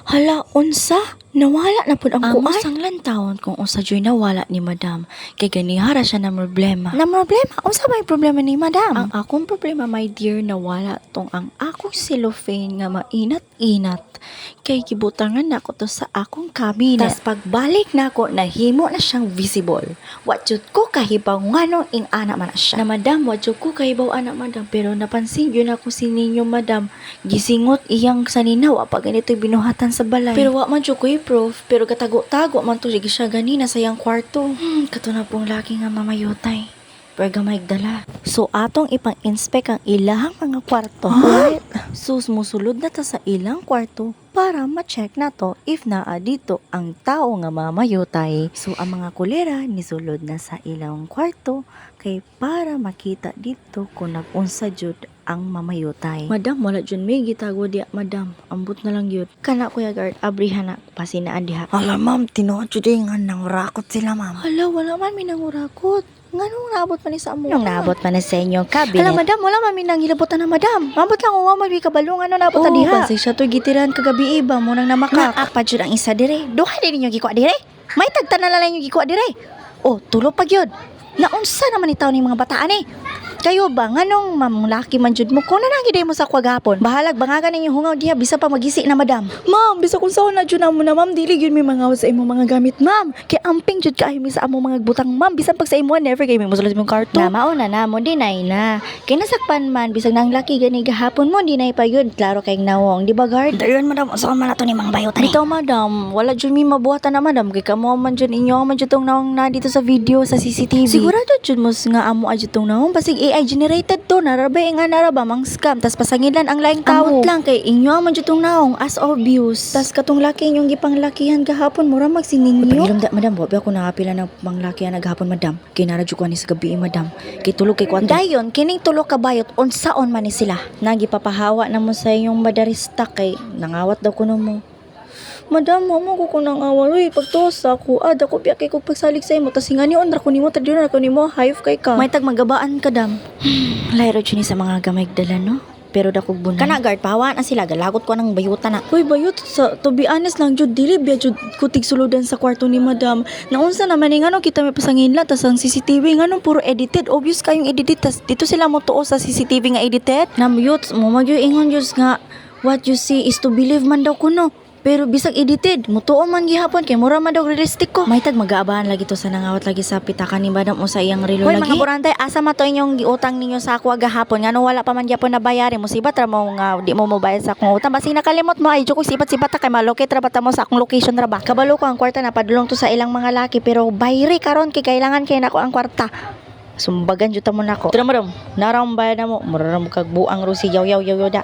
Hala, unsa? Nawala na pud ang Amo kuan. sang lantawon kung unsa joy nawala ni madam. Kay ganihara siya na problema. Na problema? Unsa may problema ni madam? Ang akong problema, my dear, nawala tong ang akong cellophane nga mainat-inat. Kay gibutangan nako to sa akong cabinet. Tas pagbalik nako, nahimo na siyang visible. Wa jud ko kahibaw nganong ing-ana man na siya. Na madam, wa jud ko kahibaw ana, madam, pero napansin gyud nako si ninyo, madam. Gisingot iyang sanina, wa pa ganito binuhatan sa balay. Pero wa man jud ko'y proof, pero gatago-tago man to siya ganina sa iyang kwarto. Kato na pong laki nga mamayutay. Pero gamay dala. So atong ipang-inspect ang ilahang mga kwarto. What? Sus, musulod na ta sa ilang kwarto para ma-check na to if naa dito ang tao nga mamayutay. So ang mga kulera nisulod na sa ilang kwarto kay para makita dito kung nag-unsa jud ang mamayutay. Madam, wala jud may gitago diya, madam. Ambot na lang yun. Kana, Kuya Guard, abrihan na pasinaan diha. Hala ma'am, tinuod jud eh nga nangurakot sila, ma'am. Hala, wala man may nangurakot. Nganong naabot man ni sa amo? Nung naabot man ni sa inyong cabinet. Hala madam, wala man may nangilabutan na, madam. Mabot lang uwa man may kabalo ngano naabot ta Oh, diha. Pasig siya to gitiran kagabi ba mo nang namakak. Naa pa jud ang isa dire. Duha din ninyo gikuha dire. May tagtanan na lang ninyo gikuha dire. Oh, tulo pa gyud. Naunsa naman ni taon ni mga bataan eh. Kayo ba nganong ma'am laki man jud mo kung nanagi mo sa kwagapon? Bahalag bangagan ninyo hungaw diha bisa pa magisi na, madam. Ma'am, bisa kung saan na jud na mo na, ma'am, dili gyud may mga sa imong mga gamit, ma'am. Kay amping jud kaayo mi sa among mga butang, ma'am, bisan pag sa imo never kay mi mosulod imong kwarto. Na mauna na mo dinay na. Kay nasakpan man bisag nang laki gani gahapon mo dinay pa yun. Klaro kay nawong, di ba, guard? Dayon madam, unsa man na to ni mga bayutan eh. Bitaw madam, wala jud mi mabuhatan na, madam, kay kamo man jud inyo man jud tong naong na dito sa video sa CCTV. Sigurado jud mo nga amo adyo tong naong, basig AI generated to, narabay nga naraba mang scam tas pasangilan ang laing tawo. Amot lang kay inyo man jud tong naong as obvious. Tas katong laki inyong gipanglakihan gahapon mura magsininyo. Pagilom da madam, wa ba ako nakapila ng panglakihan gahapon, madam. Kay nara jud ko ani sa gabi eh, madam. Kay tulog kay kwarto. Dayon kining tulo ka bayot unsaon man ni sila? Nagipapahawa na mo sa inyong madarista kay nangawat daw kuno mo. Madam, mo mo ko nang awal uy, pagtuos ako. Ah, dako biya kay kog pagsalig sa imo tas ngani on ra ko nimo, tadyo ra ko nimo, hayop kay ka. May tag magabaan ka dam. Layro jud ni sa mga gamay dala no. Pero dakog bunay. Kana guard, pahawaan na sila, galagot ko ng bayutan na. Uy, bayot, sa, to be honest lang, jud, dili biya jud kutig suludan sa kwarto ni madam. Naunsa naman eh, ngano kita may pasangin lang, tas ang CCTV, ngano puro edited, obvious kayong edited, tas dito sila mo tuo sa CCTV nga edited. Namyot, mo magyo ingon jud nga, what you see is to believe man daw kuno. Pero bisag edited, mutuo man gihapon kay mura man daw realistic ko. May tag mag-aabahan lagi to sa nangawat lagi sa pitaka ni madam o sa iyang relo Hoy lagi. mga burantay, asa man to inyong giutang ninyo sa ako gahapon? Ngano wala pa man gyapon na bayari? Musibat ra mo nga di mo mobayad sa akong utang. Basig nakalimot mo ay jud ko sibat-sibat ta kay malocate ra ba ta mo sa akong location ra ba. Kabalo ko ang kwarta na padulong to sa ilang mga laki pero bayri karon kay kailangan kay nako ang kwarta. Sumbagan jud ta mo nako. Tira madam, naram bayad na mo, mura ra mo kag buang rusi yaw yaw yaw yaw da.